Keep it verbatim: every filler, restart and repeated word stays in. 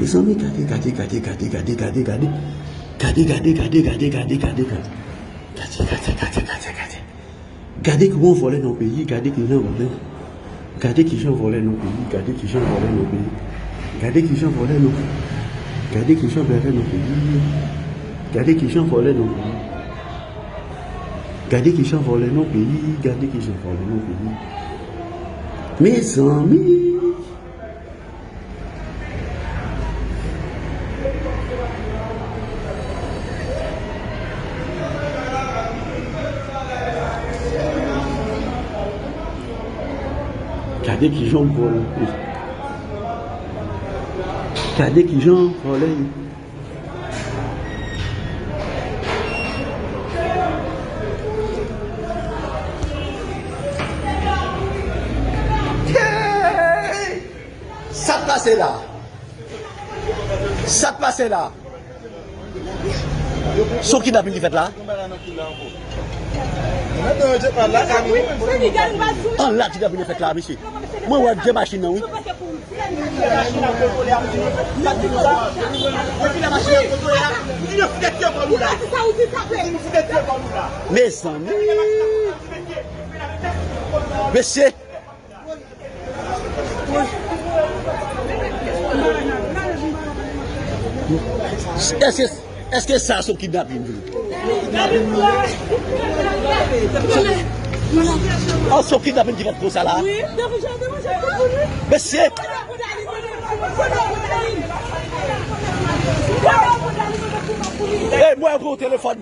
Mezanmi, gade, gade, gade, gade, gade, gade, gade. Gade, gade, gade, gade, gade, gade, gade. Gade, gade, gade, gade, gade. Gade ki gon vòlè nan peyi, gade ki jan vòlè. Gade ki jan vòlè nan peyi, gade ki jan vòlè nan peyi. Gade ki jan vòlè nan peyi. Gade ki jan vòlè nan peyi. Gade ki jan vòlè nan peyi. Gade ki jan vòlè nan peyi, gade ki jan vòlè nan peyi. Mezanmi. Gade ki jan vòlè. Gade ki jan vòlè. Hey! Sa k pase la? Sa k pase la? Se yon kidnapin ki fèt la? An la kidnapin fèt la, mesye. Mwen wè de machin nan, wi. Mezanmi. Mesye. Èske, èske sa se yon kidnapin vre? An, se yon kidnapin ki fèt konsa la? Mesye! E mwen pran telefòn.